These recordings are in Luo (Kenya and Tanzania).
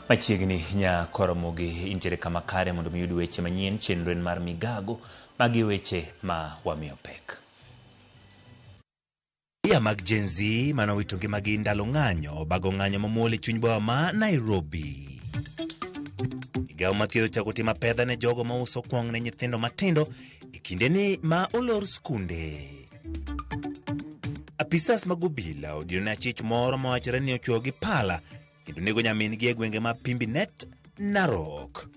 Machiegni nya koromogi intiere kama kare mondo miyud weche manyien chenro en mar migago magi weche ma wamiyo pek. Raia mag Gen Z manowito ngimagi ndalo ng'anyo bago ng'anyo mamuol e chuny boma ma Nairobi. Migawo ma thieth ochako timo apedha ne jogo mauso kwong' ne nyithindo matindo e kindeni ma olor skunde. Apisas mag obila odino ne achich moro mawachore ni ochwoyo gi pala kendo nego nyamin-gi e gwenge ma Pimbinet, Narok.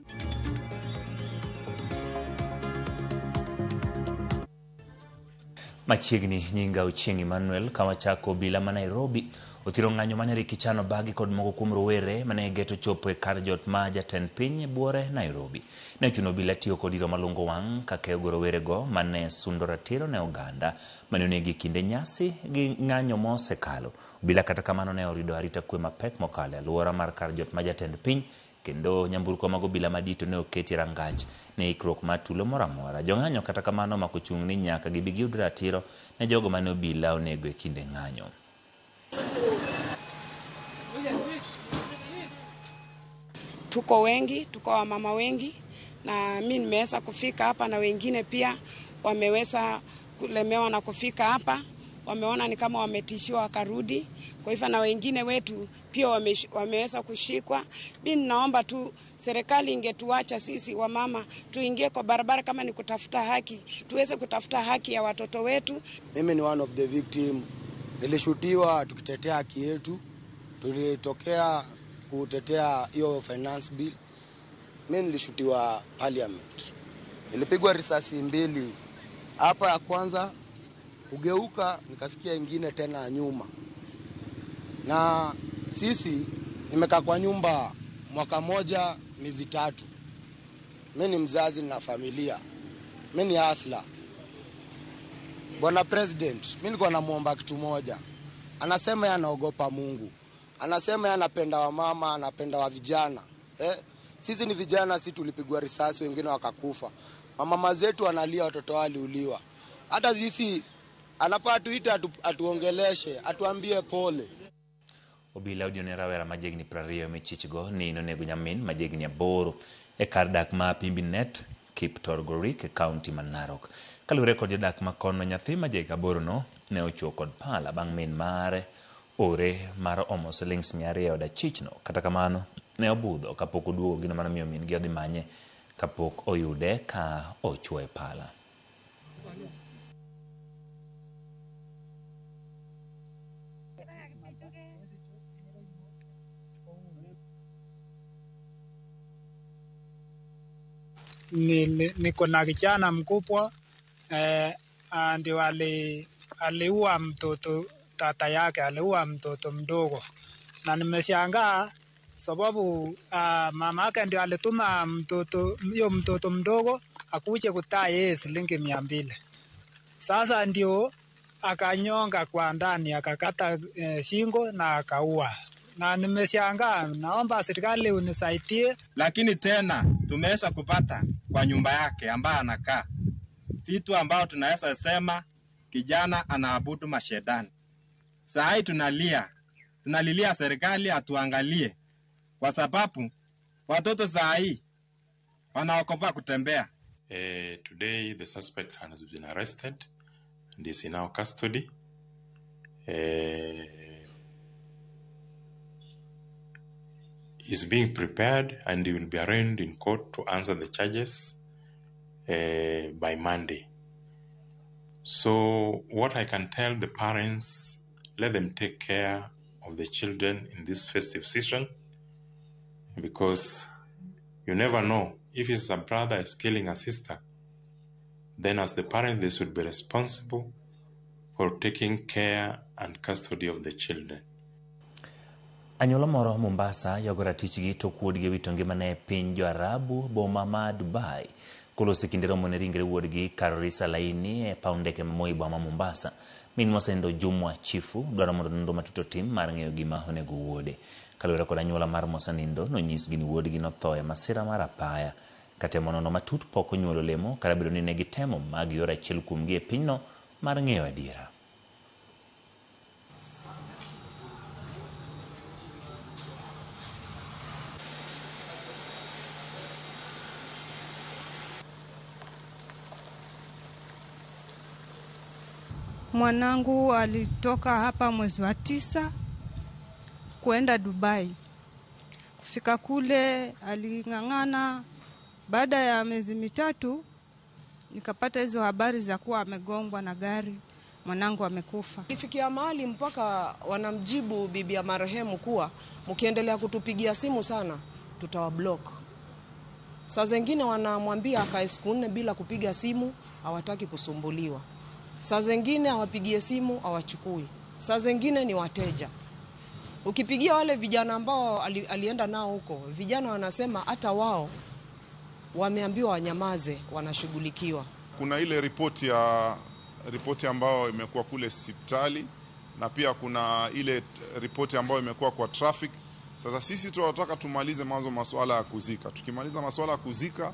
Machiegni nyinga Ochieng' Emmanuel ka wachako obila ma Nairobi othiro ng'anyo mane Ricky Chano bagi kod moko kuom rowere mane geto chopo e kar jot ma jatend piny e buore Nairobi. Ne ochuno obila tiyo kod iro malungo wang' ka keyogo rowerego mane sundo ratiro ne oganda mane onegi e kinde nyasi gi ng'anyo mosekalo. Obila kata kamano ne orido arita kwe mapek mokalo e alwora mar kar jot ma jatend piny kendo nyamburko mag obila madito ne oketi e rangach ne ikruok mar tulo moro amora. Jong'anyo kata kamano omako chung' ni nyaka gibi giyud ratiro ne jogo mane obila onego e kinde ng'anyo. Tuko wengi, tuko wamama wengi na mi nimeweza kufika hapa na wengine pia wameweza kulemewa na kufika hapa, wameona ni kama wametishiwa wakarudi. Kwa hivyo na wengine wetu pia wameweza kushikwa. Mi ninaomba tu serikali ingetuacha sisi wamama tuingie kwa barabara, kama ni kutafuta haki, tuweze kutafuta haki ya watoto wetu. Mimi ni one of the victim, nilishutiwa tukitetea haki yetu, tulitokea kutetea hiyo finance bill. Mimi nilishutiwa parliament, nilipigwa risasi mbili hapa, ya kwanza kugeuka nikasikia ingine tena nyuma. Na sisi nimekaa kwa nyumba mwaka moja miezi tatu. Mimi ni mzazi na familia, mimi ni asla. Bwana President, mimi nilikuwa namuomba kitu moja. Anasema yeye anaogopa Mungu, anasema yeye anapenda wamama, anapenda wa vijana. Sisi ni vijana, sisi tulipigwa risasi, wengine wakakufa. Mama zetu wanalia, watoto wao waliuliwa. Hata sisi anafaa tuite atuongeleshe, atuambie pole. Obila odino ne rawera ma jahigni 20 michichgo ni nonego nyamin ma jahigni 8 e kar dak ma Pimbinet, Kiptorgorik e kaunti ma Narok. Kaluwore kod jodak ma kono, nyathi ma jahigni 8 no ne ochwo kod pala bang' min mare ore mar omo silings 200 e od achichno. Kata kamano, ne obudho kapok oduogo, gino mano miyo min gi odhi manye kapok oyude ka ochwo e pala. Niko na kijana mkubwa ndio aliua mtoto tata yake, aliua mtoto mdogo, na nimeshangaa sababu mama yake ndio alituma mtoto hiyo mtoto mdogo akuje kutaa yeye shilingi 200. Sasa ndio akanyonga kwa ndani, akakata shingo na akaua. Na nimeshangaa, naomba serikali unisaidie. Lakini tena tumeweza kupata kwa nyumba yake ambayo anakaa vitu ambao tunaweza sema kijana anaabudu mashetani. Saa hii tunalilia serikali atuangalie, kwa sababu watoto saa hii wanaogopa kutembea. Today the suspect has been arrested and is in our custody. Is being prepared and he will be arraigned in court to answer the charges by Monday. So what I can tell the parents, let them take care of the children in this festive season, because you never know if it's a brother is killing a sister, then as the parent they should be responsible for taking care and custody of the children. Anyuola moro Mombasa yogo ratichgi tok wuodgi owito ngimane e piny jo-Arabu boma ma Dubai. Koloso kinde romo ne ringre wuodgi kar risa laini e paw ndeke ma Moi boma ma Mombasa. Min mosenindo Jumwa Chifu dwaro mondo nonro matut otim mar ng'eyo gima onego wuode. Kaluwore kod anyuola mar mosenindo, nonyisgi ni wuodgi notho e masira mar apaya. Katemo nono matut pok onyuolo lemo kata bedo ni ne gitemo ma gioro achiel kuomgi e pinyno mar ng'eyo adiera. Mwanangu alitoka hapa mwezi wa 9 kuenda Dubai. Kufika kule aling'ang'ana. Baada ya miezi 3 nikapata hizo habari za kuwa amegongwa na gari, mwanangu amekufa. Ifikia mahali mpaka wanamjibu bibi ya marehemu kuwa mkiendelea kutupigia simu sana tutawablock. Saa zingine wanamwambia akae siku 4 bila kupiga simu, hawataki kusumbuliwa. Saa zingine hawapigie simu hawachukui. Saa zingine ni wateja. Ukipigia wale vijana ambao alienda nao huko, vijana wanasema hata wao wameambiwa wanyamaze, wanashughulikiwa. Kuna ile ripoti ambayo imekuwa kule hospitali na pia kuna ile ripoti ambayo imekuwa kwa traffic. Sasa sisi tunataka tumalize mwanzo masuala ya kuzika. Tukimaliza masuala ya kuzika,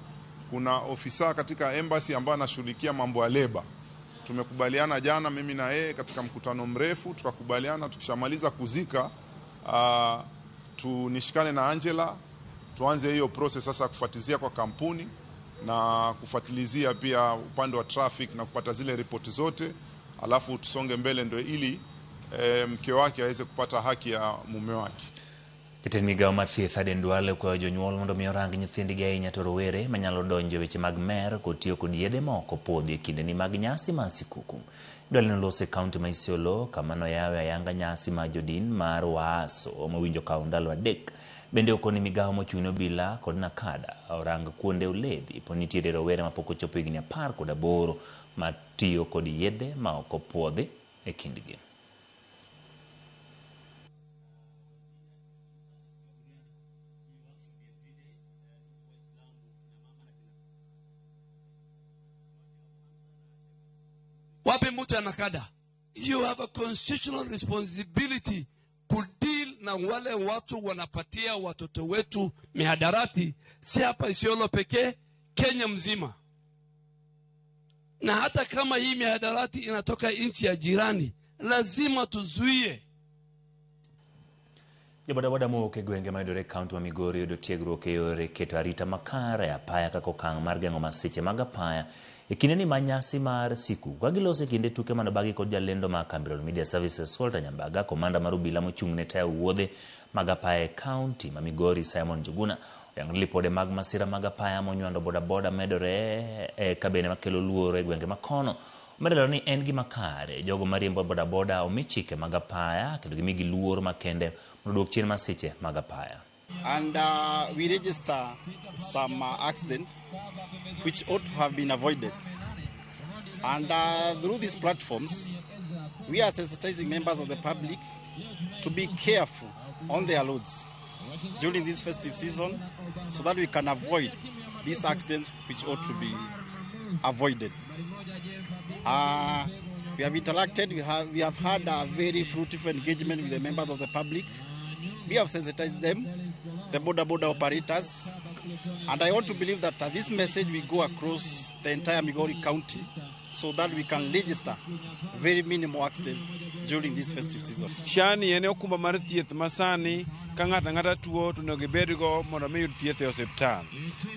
kuna ofisa katika embassy ambaye anashughulikia mambo ya leba. Tumekubaliana jana mimi na yeye katika mkutano mrefu, tukakubaliana tukishamaliza kuzika, tunishikane na Angela tuanze hiyo process sasa kufuatilizia kwa kampuni na kufuatilizia pia upande wa traffic na kupata zile ripoti zote, alafu tusonge mbele ndio ili mke wake aweze kupata haki ya mume wake. Jatend migao mar thieth Aden Duale okwayo jonyuol mondo mi orang nyithindgi ahinya to rowere manyalo donjo e weche mag mer kotiyo kod yedhe ma ok opuodhi e kindeni mag nyasi mar sikuku. Duale noloso e kaunti ma Isiolo kama noyawe ayanga nyasi mar jodin mar Waaso mowinjo kawo ndalo 3. Bende okoni migao mochung' ne obila kod NACADA orang kuonde oledhi po nitiere rowere mapok ochopo higni 18 matiyo kod yedhe ma ok opuodhi e kindgi. Wapi mtu ya NACADA? You have a constitutional responsibility kudeal na wale watu wanapatia watoto wetu mihadarati, si hapa Isiolo pekee, Kenya mzima. Na hata kama hii mihadarati inatoka nchi ya jirani, lazima tuzuie. Jobodaboda mowuok e gwenge mayudore e kaunti ma Migori oyudo tiegruok e yore keto arita makare apaya kaka okang' mar geng'o masiche mag apaya e kindeni ma nyasi mar sikuku. Ka giloso e kinde tuke manobagi kod jalendo mar kambi Royal Media Services Walter Nyambaga, komanda mar obila mochung' ne tayo wuodhe mag apaya e kaunti ma Migori Simon Njuguna oyango ni lipode mag masira mag apaya monywando bodaboda medore ka bende makelo luoro e gwenge makono. Omedo lero ni en gima kare jogo mariembo bodaboda omi chike mag apaya kendo gimigi luor makende mondo oduok chien masiche mag apaya. And we register some accident which ought to have been avoided. And through these platforms, we are sensitizing members of the public to be careful on their roads during this festive season so that we can avoid these accidents which ought to be avoided. We have interacted, we have had a very fruitful engagement with the members of the public. We have sensitized them, the border operators, and I want to believe that this message will go across the entire Migori County so that we can register very minimal accidents during this festive season. Shani en okumba mar thieth masani ka ng'ato ang'ata tuo to onego ibedgo mondo mi yud thieth e osiptal.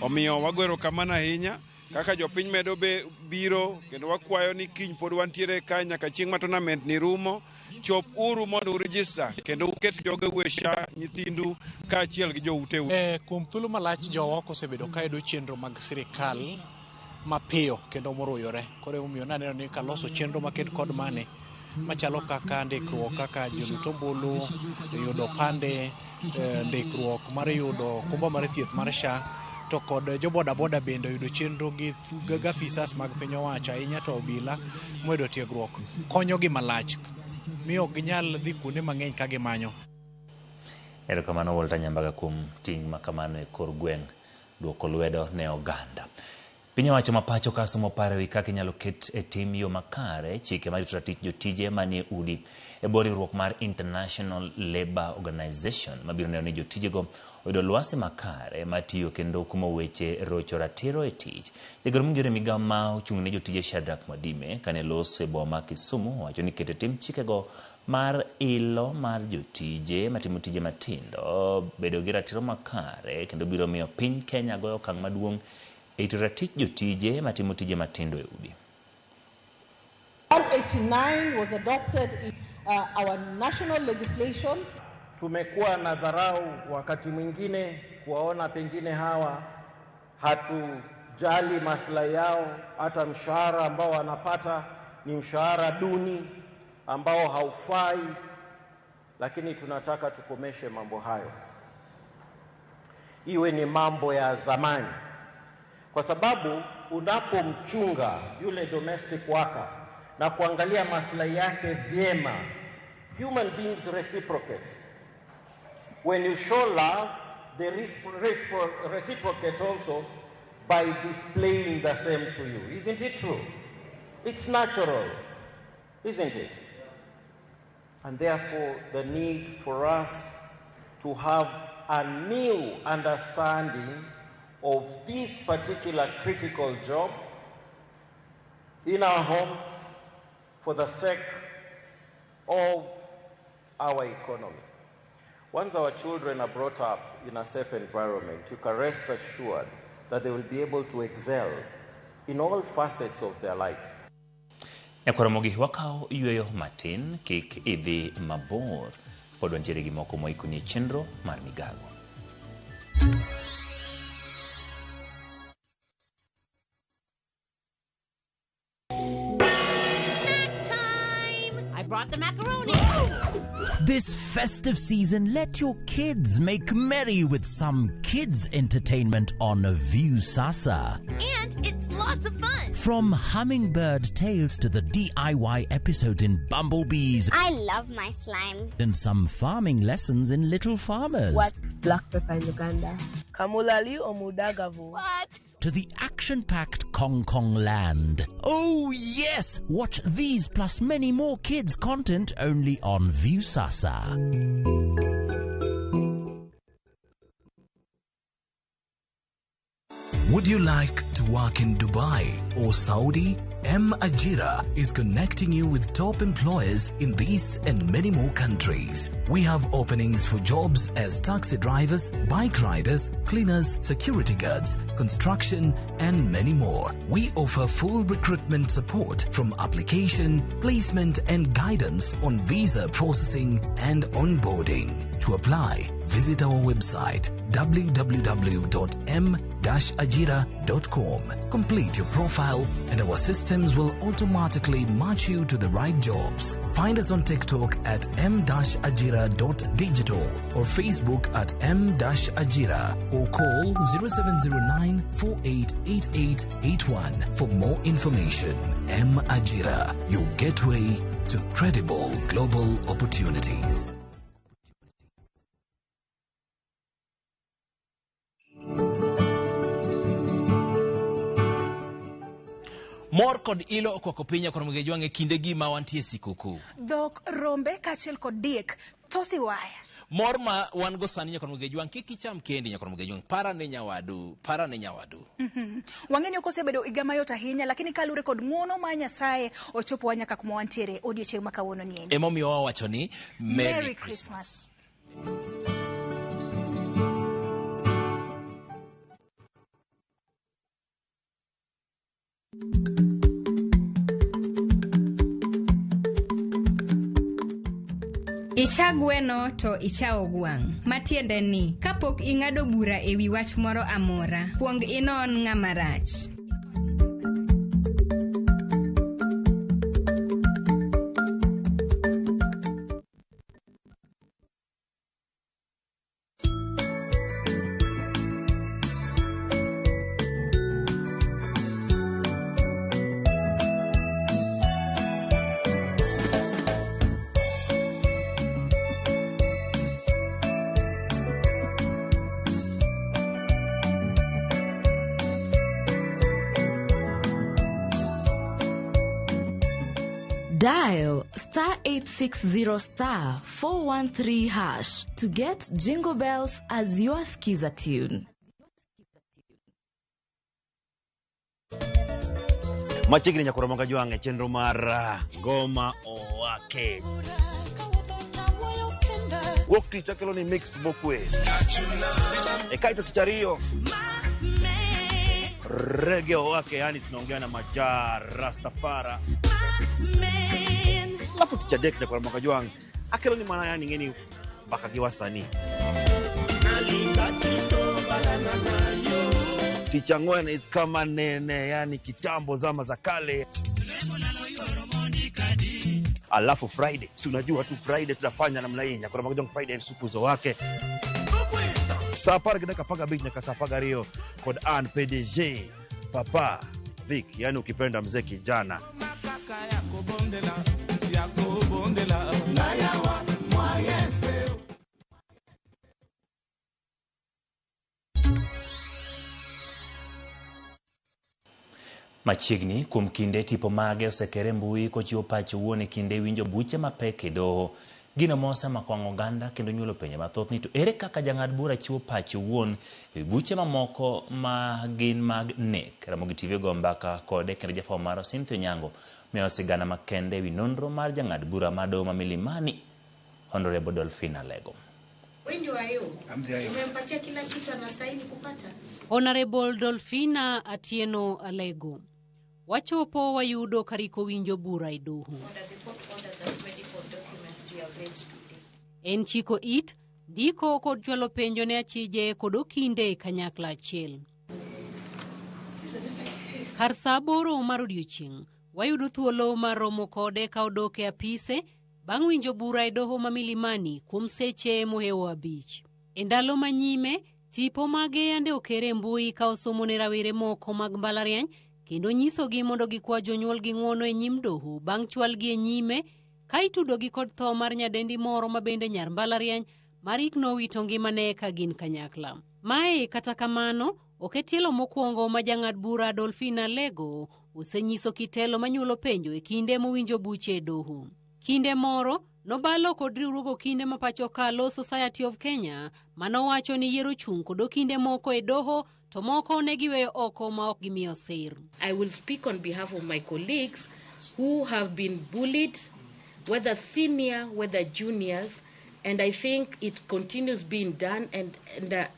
Omiyo wagwero kamano ahinya kaka jopiny medo biro kendo wakwayo ni kiny pod wantiere ka nyaka chieng' ma tournament ni rumo, chop uru mondo uregister kendo uket jogeu e SHA, nyithindu kaachiel gi jouteu. Kuom thuolo malach jowa ok osebedo ka yudo chenro mag sirikal mapiyo kendo moruyore. Koro emomiyo naneno ni kaloso chenro maket kod mane machalo kaka ndikruok kaka jolut ombulu, yudo opande, ndikruok mar yudo okumba mar thieth mar SHA, to kod jo bodaboda bende oyudo chenro gi afisas mag piny owacho ahinya to obila moyudo tiegruok konyogi malach miyo ok ginyal dhi kuonde mang'eny ka gimanyo. Erokamano Walter Nyambaga kuom ting' makamano e kor gweng' duoko lwedo ne oganda. Piny owacho ma pacho ka somo paro ewi kaka inyalo ket e tim yo makare chike marito ratich jotije manie udi e bwo riwruok mar International Labour Organization mabiro neno ni jotijego oyudo lwasi makare matiyo kendo kumo weche rocho ratiro e tich. Jagoro mongirore e migao ma ochung' ne jotije Shadrack Mwadime kane loso e boma ma Kisumu owacho ni keto e tim chikego mar ilo mar jotije matimo tije matindo bedo gi ratiro makare kendo biro miyo piny Kenya goyo okang' maduong' e rito ratich jotije matimo tije matindo e udi. 189 was adopted in our national legislation. Tumekuwa na dharau wakati mwingine kuwaona pengine hawa hatujali maslahi yao, hata mshahara ambao wanapata ni mshahara duni ambao haufai, lakini tunataka tukomeshe mambo hayo, iwe ni mambo ya zamani, kwa sababu unapomchunga yule domestic worker na kuangalia maslahi yake vyema, human beings reciprocate. When you show love, they reciprocate also by displaying the same to you. Isn't it true? It's natural, isn't it? And therefore, the need for us to have a new understanding of this particular critical job in our homes for the sake of our economy. Once our children are brought up in a safe environment, you can rest assured that they will be able to excel in all facets of their lives. Nyakwaramogi wakawo yueyo matin kik idhi mabor. Pod wantiere gi moko moikoni e chenro mar migago. Snack time! I brought the macaroni. This festive season, let your kids make merry with some kids entertainment on Viusasa. And it's lots of fun. From Hummingbird Tales to the DIY episodes in Bumblebees. I love my slime. And some farming lessons in Little Farmers. What's black pepper in Uganda? Kamulali or Mudagavu? What? To the action-packed Kong Kong Land. Oh yes! Watch these plus many more kids content only on Viusasa. Would you like to work in Dubai or Saudi? M Ajira is connecting you with top employers in these and many more countries. We have openings for jobs as taxi drivers, bike riders, cleaners, security guards, construction, and many more. We offer full recruitment support from application, placement, and guidance on visa processing and onboarding. To apply, visit our website www.m-ajira.com. Complete your profile and our systems will automatically match you to the right jobs. Find us on TikTok at m-ajira.digital or Facebook at m-ajira or call 0709 488881 for more information. M Ajira, your gateway to credible global opportunities. Mor kod ilo okwako piny nyakwar Mugejwang' e kindegi ma wantie sikuku. Dhok, rombe kaachiel kod diek, thosi waya. Mor ma wan go sani nyakwar Mugejwang' kik icham kendi nyakwar Mugejwang', para ne nyawadu, para ne nyawadu. Wang'e ni ok osebedo higa mayot ahinya, lakini kaluwore kod ng'uono ma Nyasaye ochopowa nyaka kuma wantiere odiochieng' ma kawuono ni endi. Emomiyo wawacho ni Merry Christmas. Icha gweno to ichawo gwang'. Matiende ni, kapok ing'ado bura ewi wach moro amora, kuong inon ng'ama rach. Dial star 860 star 413 hash to get Jingle Bells as your skiza tune. Machiegni nyakwar Mugejwang' e chenro mar Ngoma Owake. Wuok tich akelo ni mix mokwe. E kaito tich ariyo Reggae Owake, yani tunaongea na Maja Rastafara. Alafu tich adek nyakwar Ramogi Ajwang' akelo ni mana yani ing'eni mbaka gi wasanii. Tich ang'wen is kama nene, yani kitambo, zama za kale. Alafu Friday, si unajua tu Friday tunafanya namna hii, nyakwar Ramogi Ajwang' Friday msukuzo wake saa 10 gi dakika 15 nyaka saa 12 kod an PDG Papa Vic, yani ukipenda mzee kijana. Machiegni kuom kinde tipo mage osekere mbui kochiwo pache owuon e kinde winjo buche mapek e doho. Gino mosemako wang' oganda kendo nyuolo penjo mathoth ni to ere kaka jang'ad bura chiwo pache owuon e buche mamoko ma gin mag nek. Ramogi TV ogo mbaka kode kendo jafwambo marwa Cynthia Onyango miyo sigana makende ewi nonro mar jang'ad bura ma doho ma Milimani Honorable Dolphina Alego. Wewe ndio ayo. I'm the IO. Umempatia kila kitu anastahili kupata. Honorable Dolphina Atieno Alego. Wachopo wayudo kariko winjo bura e doho. En chiko it, ndiko kod chwalo penjo ne achije kod okinde kanyakla achiel. Kar saa 8 mar odiochieng', wayudo thuolo mar romo kode ka odok e apise bang' winjo bura e doho ma Milimani kuom seche mohewo 5. E ndalo manyime, tipo mage yande okere e mbui ka osomo ne rawere moko mag mbalariany kendo nyisogi mondo gikwa jonyuolgi ng'uono e nyim doho bang' chwalgi e nyime ka itudogi kod tho mar nyadendi moro ma bende nyar mbalariany ma nowito ngimane ka gin kanyakla. Mae kata kamano, ok e tielo mokwongo ma jang'ad bura Dolphina Alego osenyiso kitelo manyuolo penjo e kinde mowinjo buche e doho. Kinde moro, nobalo kod riwruog okinde ma pacho ka Law Society of Kenya manowacho ni yiero chung' kod okinde moko e doho to moko ne giweyo oko ma ok gimiyo sir. I will speak on behalf of my colleagues who have been bullied, whether senior, whether juniors, and I think it continues being done, and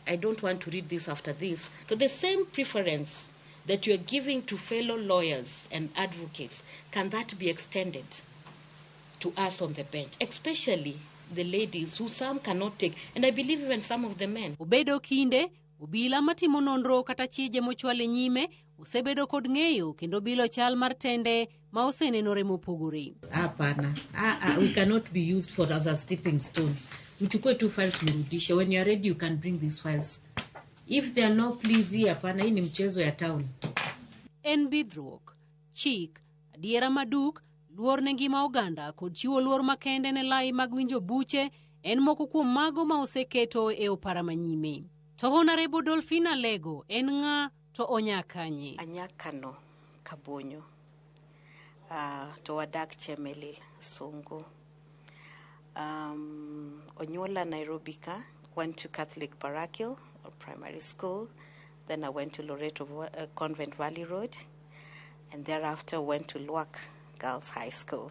I don't want to read this after this. So the same preference that you are giving to fellow lawyers and advocates, can that be extended to us on the bench, especially the ladies who some cannot take, and I believe even some of the men. Obedo kinde, obila matimo nonro kata chije mochwale nyime, osebedo kod ng'eyo kendo bilo chal mar tende ma osenenore mopogore. Hapana. We cannot be used for as a stepping stone. Mchukue tu files mrudishe. When you are ready you can bring these files. If there are no pleas, hapana, hii ni mchezo ya town. En bidhruok, chik, adiera maduk, luor ne ngima oganda kod chiwo luor makende ne lai mag winjo buche en moko kuom mago ma oseketo e opara manyime. To Honorable Dolphina Alego en ng'a to onya kanye? Anyakano Kabonyo. To wadak Chemelil, Songo. Onyuola Nairobi ka, went to Catholic Parochial or primary school. Then I went to Loreto Convent Valley Road, and thereafter went to Luak Girls High School.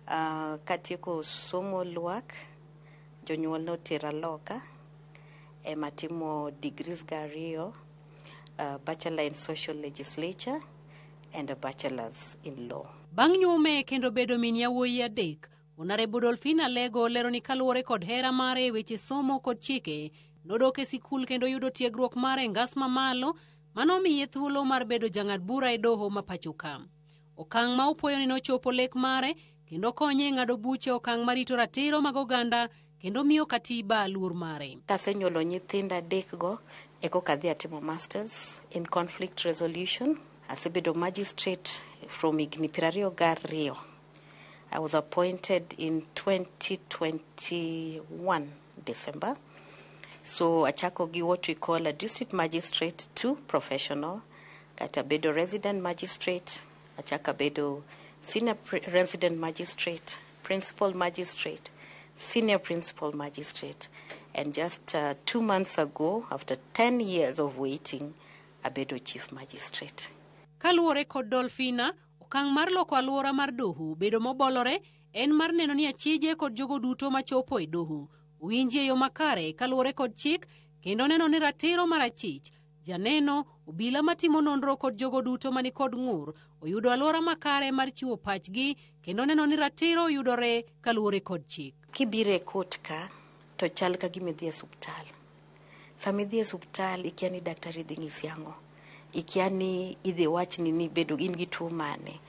Katieko somo Luak, jonyuol notera loka, ema timo degrees gariyo, bachelor in social legislature and a bachelor's in law. Bang' nyume kendo bedo min yawuoyi 3, Honorable Dolphina Alego lero ni kaluwore kod hera mare e weche somo kod chike, nodok e sikul kendo yudo tiegruok mare e ngas mamalo manomiye thuolo mar bedo jang'ad bura e doho ma pacho ka. Okang' ma opuoyo ni nochopo lek mare kendo konye e ng'ado buche okang' marito ratiro mag oganda kendo miyo katiba luor mare. Kasenyuolo nyithindo 3 go, eko kadhi atimo masters in conflict resolution. Asebedo magistrate from higni 22. I was appointed in 2021 December. So achako gi what we call a district magistrate to professional. Kata bedo resident magistrate, achako bedo senior resident magistrate, principal magistrate, senior principal magistrate. And just 2 months ago, after 10 years of waiting, abedo chief magistrate. Kaluwore kod Dolphina, okang' mar loko alwora mar doho bedo mobolore en mar neno ni achije kod jogo duto machopo e doho winji e yo makare kaluwore kod chik kendo neno ni ratiro mar achich janeno, obila matimo nonro kod jogo duto mani kod ng'ur oyudo alwora makare mar chiwo pachgi kendo neno ni ratiro yudore kaluwore kod chik. Kibiro e court ka to chal ka gima idhi e osuptal. Sama idhi e osuptal ikia ni daktari dhi nyisi ang'o. Ikia ni idhi wachni ni ibedo in gi tuo mane.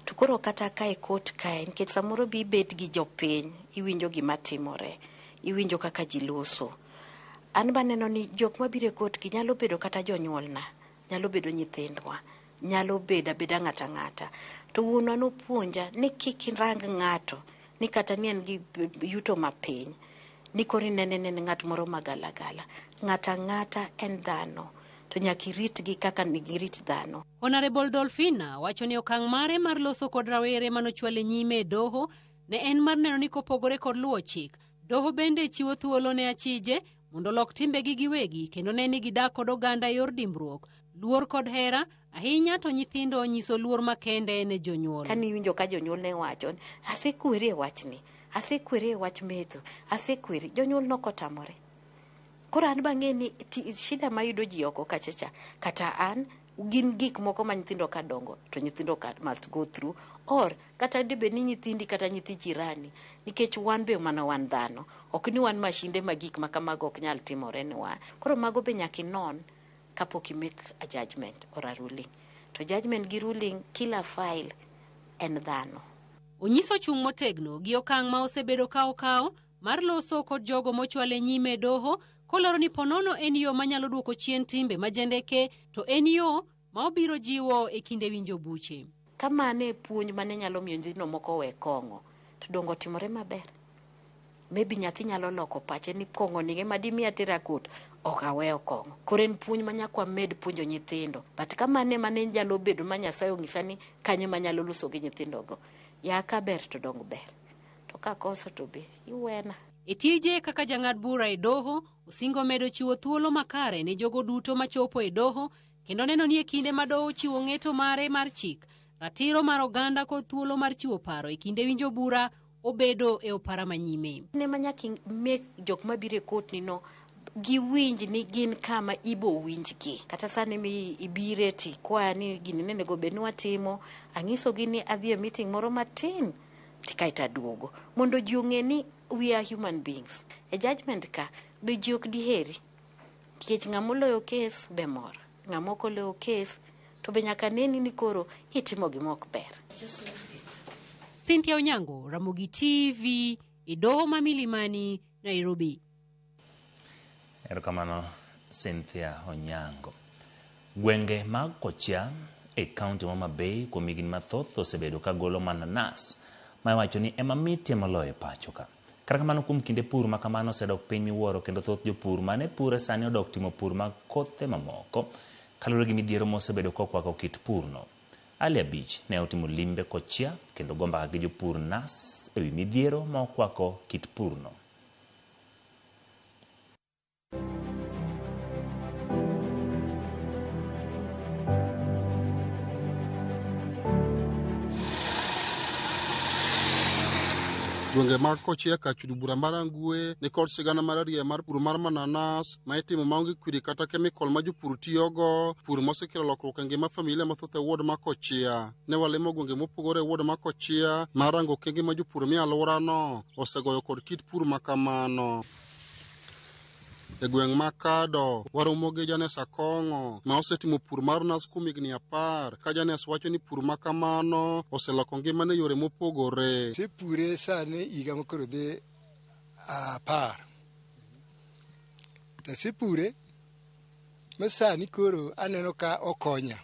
To koro kata ka e court kae nikech samoro be ibet gi jopiny iwinjo gima timore. Iwinjo kaka ji loso. An be aneno ni jok mabiro e court gi nyalo bedo kata jonyuolna, nyalo bedo nyithindwa, nyalo bedo abeda ng'ato ang'ata. To wuonwa nopuonja ni kik irang ng'ato ni kata ni en gi yuto mapiny, ni koro inene ni en ng'at moro magalagala. Ng'ato ang'ata en dhano, to nyaka iritgi kaka onego irit dhano. Honorable Dolphina wacho ni okang' mare mar loso kod rawere manochwale nyime e doho ne en mar neno ni kopogore kod luwo chik, doho bende chiwo thuolo ne achije mondo olok timbegi giwegi kendo ne ni gidak kod oganda e yor dimbruok, luor kod hera, ahinya to nyithindo nyiso luor makende ne jonyuol. Kane iwinjo ka jonyuol ne wacho, asekweri e wachni, asekweri e wach metho, asekweri, jonyuol nokotamore. Koro an bang'e ni shida mayudo ji oko kacha cha, kata an, gin gik moko ma nyithindo ka dongo to nyithindo ka must go through, or kata dibed ni nyithindi kata nyithi jirani, nikech wan be mana wan dhano, ok ni wan mashinde ma gik ma kamago ok nyal timore ne wa. Koro mago be nyaka inon kapok i make a judgment or a ruling. To judgment gi ruling, kila file en dhano. Onyiso chung' motegno gi okang' ma osebedo ka okawo mar loso kod jogo mochwale nyime e doho, kolero ni ponono en yo manyalo duoko chien timbe majendeke to en yo ma obiro jiwo e kinde winjo buche. Ka mano e puonj mane nyalo miyo nyithindo moko owe kong'o, to dongo otimore maber. Maybe nyathi nyalo loko pache ni kong'o ni ema dimiya tera court, ok aweyo kong'o. Koro en puonj ma nyaka wamed puonjo nyithindo. But ka mano ema ne nyalo bedo ma Nyasaye onyisa ni kanyo ema anyalo loso gi nyithindogo. Ya ka ber to dong ber. To ka koso to be iwena. E tije kaka jang'ad bura e doho, Osingo medo chiwo thuolo makare ne jogo duto machopo e doho kendo neno ni e kinde ma doho chiwo ng'eto mare mar chik, ratiro mar oganda kod thuolo mar chiwo paro e kinde winjo bura obedo e opara manyime. Ne ma nyaka make jok mabiro e court ni no giwinj ni gin kama ibo winjgi. Kata sani mi ibire tikwaya ni gini ne onego bed ni watimo, ang'isogi ni adhi e meeting moro matin to kaeto aduogo. Mondo ji ong'e ni we are human beings. E judgment ka be ji ok diheri. Nikech ng'ama oloyo case be mor. Ng'ama ok oloyo case to be nyaka neni ni koro itimo gima ok ber. Cynthia Onyango, Ramogi TV, e doho ma Milimani, Nairobi. Erokamano Cynthia Onyango. Gwenge mag Kochia e kaunti ma Homa Bay kuom higni mathoth osebedo ka golo mananas ma iwacho ni ema mitie moloyo e pacho ka. Kata kamano kuom kinde pur ma kamano osedok piny miwuoro kendo thoth jopur mane pure sani odok timo pur mag kothe mamoko kaluwore gi midhiero mosebedo kokwako kit purno. Ali Abich ne otimo limbe Kochia kendo go mbaka gi jopur nas ewi midhiero ma okwako kit purno. Gwenge mag Kochia kar bura mar Rangwe ni kod sigana marariya mar pur mar mananas ma itimo maonge kwiri kata kemikol ma jopur tiyogo, pur mosekelo lokruok e ngima familia mathoth e ward ma Kochia. Ne walimo gwenge mopogore e ward ma Kochia mar rango okenge ma jopur mie alworano osegoyo kod kit pur ma kamano. E gweng' ma Kado, waromo gi Janes Akong'o ma osetimo pur mar nas kuom higni 10, ka Janes wacho ni pur ma kamano oseloko ngimane e yore mopogore. Asepure sani higa makoro dhi 10. To asepure ma sani koro aneno ka okonya.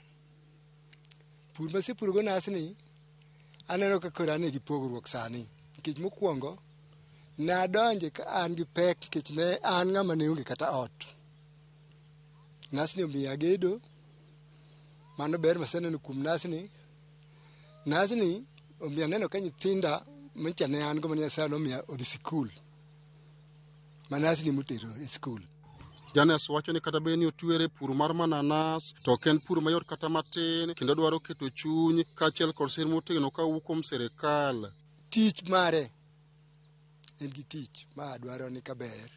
Pur masepuro go nas ni aneno ka koro an gi pogruok sani. Nikech mokwongo nadonje ka an gi pek nikech ne an ng'ama ne onge kata ot. Nasni omiya gedo, mano ber maseneno kuom nasni. Nasni omiya aneno ka nyithinda mancha ne an go mane Nyasaye nomiya odhi sikul. Ma nasni motero e sikul. Janes wacho ni kata bed ni otwere pur mar mananas, to ok en pur mayot kata matin, kendo dwaro keto chuny kaachiel kod sir motegno kawuok kuom sirikal. Tich mare en gi tich ma dwaro ni kaber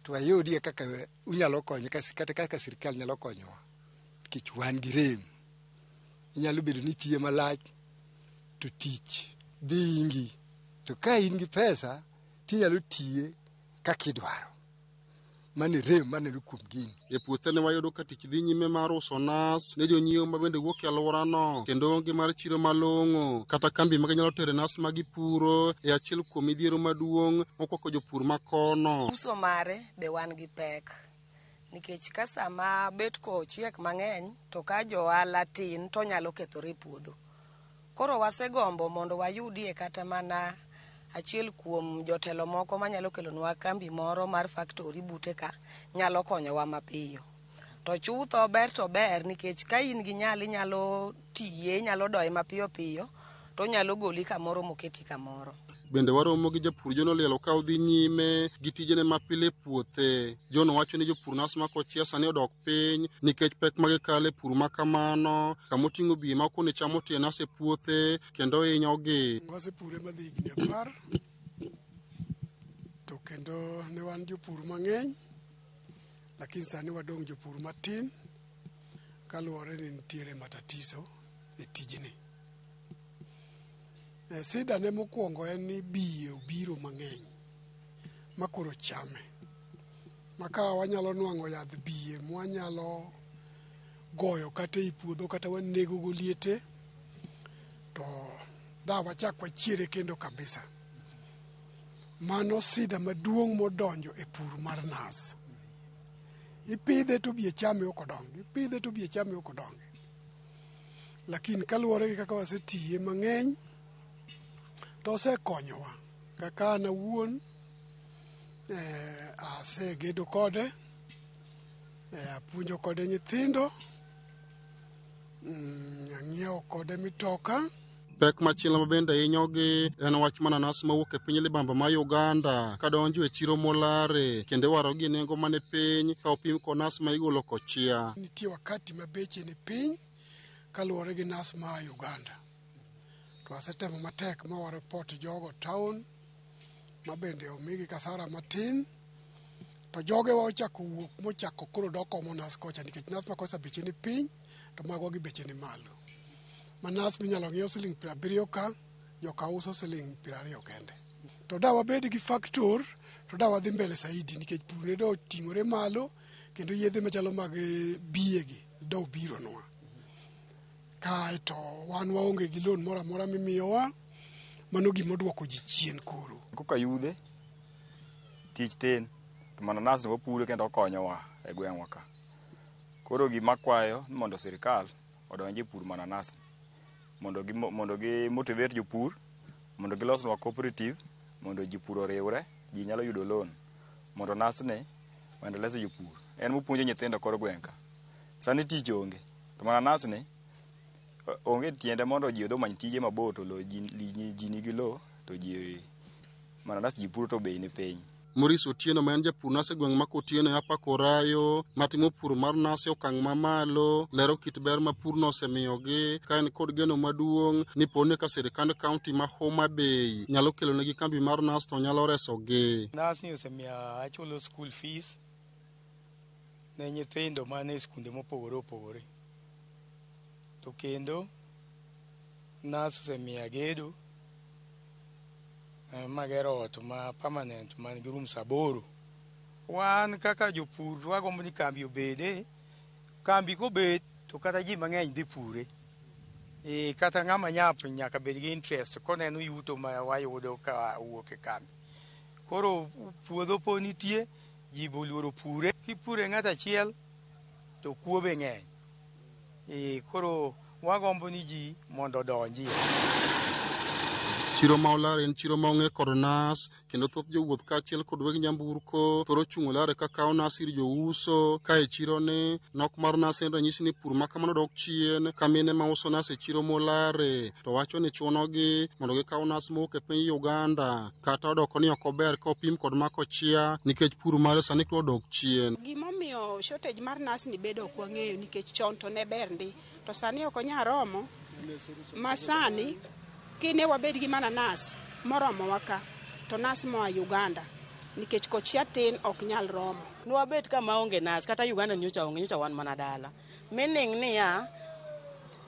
To wayudie kaka unyalo konyo kata kaka sirkal nyalo konyowa. Nikech wan gi rem. Inyalo bedo ni itiye malach to tich dhi ingi. To ka in gi pesa tinyalo tiye kaka idwaro. Mano e rem maneno kuom gini. E puothe ne wayudo ka tich dhi nyime mar uso nas ne jonyiewo ma bende wuok e alworano kendo onge mar chiro malong'o kata kambi ma ginyalo tere nas ma gipuro e achiel kuom midhiero maduong' mokwako jopur ma kono. Uso mare be wan gi pek nikech ka sama bet kochiek mang'eny to ka johala tin to onyalo kethore e puodho. Koro wasegombo mondo wayudie kata mana achiel kuom jotelo moko manyalo kelonwa kambi moro mar factory bute ka nyalo konyowa mapiyo. To chutho ber to ber nikech ka in gi nyalo inyalo tiye, inyalo doye mapiyo piyo to onyalo goli kamoro moketi kamoro. Bende waromo gi japur John Olielo ka odhi nyime gi tijene mapile e puothe. John wacho ni jopur nas ma Kochia sani odok piny nikech pek ma gikale e pur ma kamano, kama oting'o biye ma okone chamo tie nas e puothe kendo hinyogi. Wasepure madhi higni 10 to kendo ne wan jopur mang'eny lakini sani wadong' jopur matin kaluwore ni nitiere matatizo e tijni. Sida ne mokwongo en ni biye obiro mang'eny ma koro chame. Ma ka wanyalo nwang'o yadh biye mwanyalo goyo kata ei puodho kata wanego go liete to da wachak wachiere kendo kabisa. Mano sida maduong' modonjo e pur mar nas. Ipidhe to biye chame ok odongi, ipidhe to biye chame ok odongi. Lakini kaluwore gi kaka wasetiye mang'eny to osekonyowa. Kaka an awuon asegedo kode, apuonjo kode nyithindo, ang'iewo kode mitoka. Pek machielo ma bende hinyogi en wach mananas mawuok e piny libamba ma Uganda kadonjo e chiro molare kendo iwarogi e nengo mane piny ka opim kod nas ma igolo Kochia. Nitie wakati ma beche ni piny kaluwore gi nas ma Uganda. To wasetemo matek ma wareport jogo town ma bende omigi kasara matin to jogewa ochako wuok mochako koro dok omo nas kocha nikech nas ma kocha beche ni piny to magwa gi beche ni malo. Ma nas minyalo ng'iew siling 70 ka, joka uso siling 20 kende. To da wabed gi factory to da wadhi mbele saidi nikech pur ne do oting'ore malo kendo yedhe machalo mag biye gi do obironwa. Kaeto wan waonge gi loan moro amora mimiyowa, mano gima oduoko ji chien koro. Koka yudhe, tich tin, to mananas ni wapuro kendo okonyowa e gweng'wa ka. Koro gima akwayo ni mondo sirikal odonj e pur mananas mondo gi motivate jopur, mondo gilosnwa cooperative, mondo jopur oriwre, ji nyalo yudo loan, mondo nas ni oendeleze jopur. En mopuonjo nyithindo kor gweng' ka. Sani tich onge, to mananas ni onge tiende mondo ji odhi omany tije mabor to ji nigi lowo to ji mananas ji puro to bei ni piny. Maurice Otieno ma en japur nas e gweng' ma Kotieno e Upper Korayo matimo pur mar nas e okang' mamalo lero kit ber ma purno osemiyogi ka en kod geno maduong' ni poni ka sirikand kaunti ma Homa Bay nyalo kelonegi kambi mar nas to nyalo resogi. Nas ni osemiyo achulo school fees ne nyithindo man e skunde mopogore opogore. To kendo nas osemiyo agedo magero ot ma permanent man gi rooms 8. Wan kaka jopur wagombo ni kambi obede. Kambi kobet to kata ji mang'eny dhi pure. Kata ng'ama nyap nyaka bed gi interest koneno yuto ma wayudo ka owuok e kambi. Koro puodho po nitie, ji be oluoro pure. Kipure ng'ato achiel to kuo be ng'eny. Koro wagombo ni ji mondo odonjie. Chiro ma Olare en chiro ma ong'e kod nas kendo thoth jowuoth kaachiel kod weg nyamburko thoro chung' Olare ka kawo nas ir jouso. Ka e chiro ni nok mar nas en ranyisi ni pur ma kamano dok chien ka mine ma uso nas e chiro molare to wacho ni chunogi mondo gikaw nas mowuok e piny Uganda kata odoko ni ok ober ka opim kod ma Kochia nikech pur mare sani koro odok chien. Gimomiyo shortage mar nas ni bedo ok wang'eyo nikech chon to ne ber ndi to sani ok onyal romo ma sani kine wabed gi mananas moromowa ka to nas moa Uganda Nikech kochia tin ok nyal romo. Nwabet ka maonge nas kata Uganda nyocha onge nyocha wan mana dala. Meaning niya,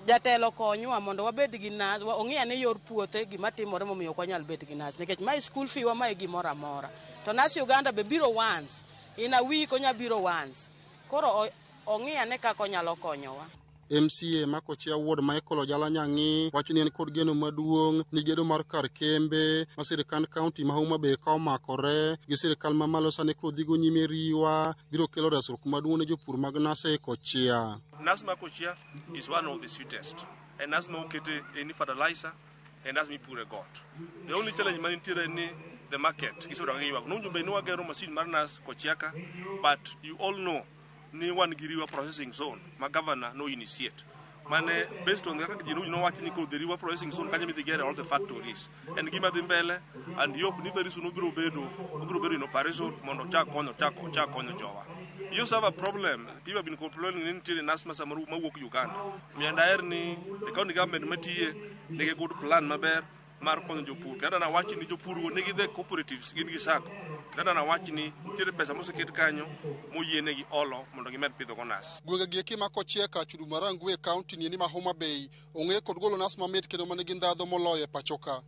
jatelo konywa mondo wabed gi nas, ong'i ane yor puothe gima timore momiyo ok wanyal bet gi nas. Nikech mae school fee wa mae gimoro amora. To nas Uganda be biro once, in a week onya biro once. Koro ong'i ane kaka onyalo konyowa. MCA ma Kochia Ward Michael Ojala Nyang'i wacho ni en kod geno maduong' ni gedo mar kar kembe ma sirkand kaunti ma Homa Bay ka omakore gi sirkal mamalo sani koro dhigo nyime riwa biro kelo resruok maduong' ne jopur mag nas e Kochia. Nas ma Kochia is one of the sweetest. En nas ma okete any fertilizer, en nas mipure got. The only challenge manitiere ni the market. Gisebedo ka giywak. Nowinjo bed ni wagero machine mar nas Kochia ka, but you all know ni wan gi Riwa processing zone ma governor no initiate. Mane based on kaka ji nowacho ni koro the Riwa processing zone kanyo midhi gere all the factories. En gima dhi mbele and hope ni very soon obiro bedo in operation mondo ochak konyo jowa. You also have a problem. People have been complaining ni nitiere nas ma samoro mawuok Uganda. Omiyo daher ni the county government matiye nigi good plan maber mar konyo jopur. Kendo nawach ni jopur go nigi the cooperatives gin gi sacco. Kendo nawach ni nitiere pesa moseket kanyo moyienegi olo mondo gimed pidho go nas. Gwenge gi eki ma Kochia ka Chudu Marangwe e kaunti ni ma Homa Bay ong'e kod golo nas mamit kendo manigi ndhadho moloyo e pacho ka.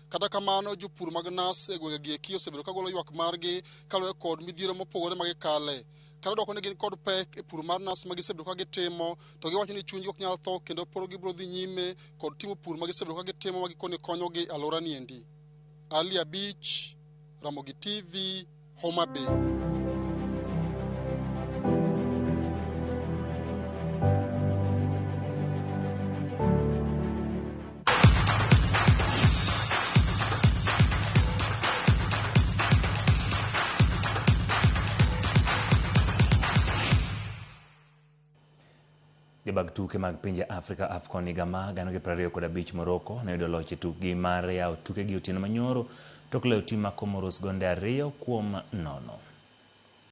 Kata kamano jopur mag nas e gwenge gi eki osebedo ka golo ywak margi kaluwore kod midhiero mopogore ma gikale. Kata dwoko ni gin kod pek e pur mar nas ma gisebedo ka gitimo, to giwacho ni chunygi ok nyal tho kendo poro gibiro dhi nyime kod timo pur ma gisebedo ka gitimo ma gikone konyogi e alwora ni endi. Ali Abich, Ramogi TV, Homa Bay. Jobag tuke mag pinje Afrika AFCON higa ma 2025 Morocco ne oyudo loch e tukgi mar yawo tukegi otieno manyoro tok loyo tim ma Comoros gonde 2-0.